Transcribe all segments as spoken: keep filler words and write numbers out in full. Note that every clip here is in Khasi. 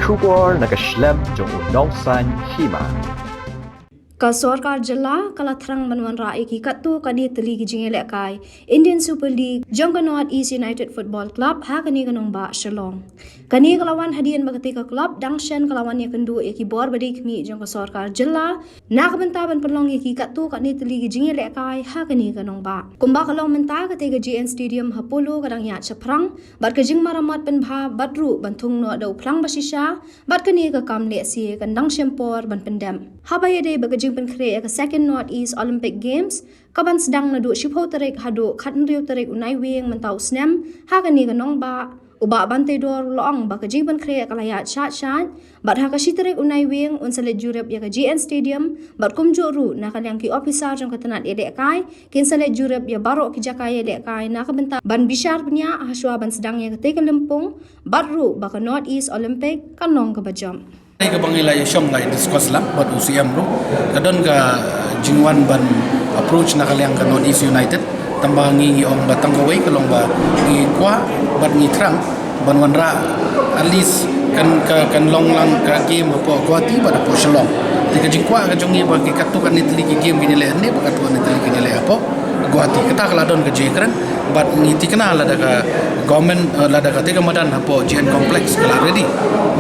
Khubor na ka shlem jong u Nongsaiñ Hima. Ka sorkar jylla ka la thrang ban wanrah ïa ki katto katne tylli ki jingïalehkai Indian Super League jong ka North East United Football Club ha kane ka nongbah Shillong. Kane ka la wan hadien ba katei ka club dang shen ka la wan ïakynduh ïa ki bor ba dei khmih jong ka sorkar jylla na ka bynta ban pynlong ïa ki katto katne tylli ki jingïalehkai ha kane ka nongbah. Kumba ka long mynta, katei ka J N Stadium ha Polo ka dang ïaid shaphrang bad ka jingmaramot pynbha bad ruh ban thung noh da u phlang ba shisha, bad kane ka kam lehse kan dang shem por ban pyndep. Haba ïadei bad ka jingpynkhreh ïa ka Second North East Olympic Games, ka ban sdang naduh shiphew tarik haduh khathynriew tarik u Naiwieng mynta u snem ha kane ka nongbah, u Bah Banteidor u la ong ba ka jingpynkhreh ka la ïaid shait shait, bad ha ka shi tarik u Naiwieng un sa leit jurip ïa ka J N Stadium, bad kumjuh ruh na ka liang ki ophisar jong ka tnat ïalehkai kin sa leit jurip ïa baroh ki jaka ïalehkai na ka bynta ban bishar bniah hashwa ban sdang ïa katei ka lympung, bad ruh ba ka North East Olympic kan long kaba jop. Kaba ngi la ïashong la discuss lang bad u C M ruh, ka don ka jingwan ban approach na ka liang ka North East United. Tangba ngi ngi ong ba tang kawei ka long ba ngi kwah bad ngi thrang ban wanrah at least kan ka kan long lang ka game hapoh Guwahati bad hapoh Shillong. Te ka jingkwah ka jong ngi ba ki katto katne tylli ki game kin ïaleh hangne bad katto katne tylli kin ïaleh hapoh Guwahati. Kata ka la don ka jingkren bad ngi thikna lada ka government, eh, lada katei ka madan hapoh J N Complex ka la ready,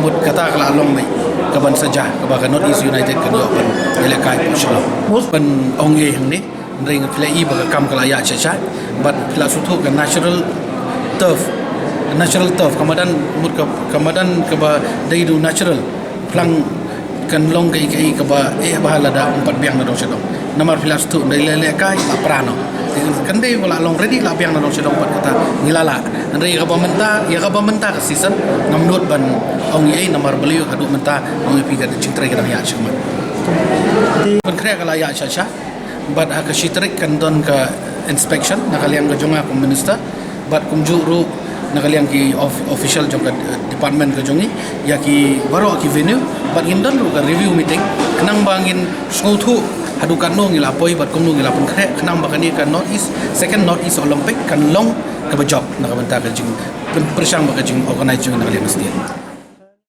mut kata ka la long mei ka ban sa jah kaba ka North East United kan ïoh ban ïalehkai hapoh Shillong. Ban ong ei hangne, hynrei nga phi la i ba ka kam ka la ïaid shait shait bad phi la sngewthuh ka natural turf, natural turf ka madan, mut ka, ka madan kaba dei da u natural phlang kan long kaei kaei kaba eh bha lada ym pat biang na dong sha dong. Namar phi la sngewthuh hynrei leh lehkai la pra noh. Kan dei ba la long ready la biang na dong sha dong pat kata ngi la lah. Hynrei ïa kaba mynta, ïa kaba mynta ka season ngam nud ban ong ei namar balei haduh mynta ong ei phi ka jingtrei ka dang ïaid shakhmat. Pynkhreh ka la ïaid shait shait. Bad ha ka shi tarik kan don ka inspection na ka liang ka jong nga kum minister. Bad kumjuh ruh na ka liang ki of-, official jong ka, eh, department ka jong ngi ïa ki baroh ki venue. Bad ngin don ruh ka review meeting khnang ba ngin sngewthuh haduh katno ngi la poi bad kumno ngi la pynkhreh khnang ba kane ka North East, second North East Olympic kan long kaba jop na ka bynta ka jing pyn-, pyrshang bad ka jing organize jong ngi na ka liang ka state.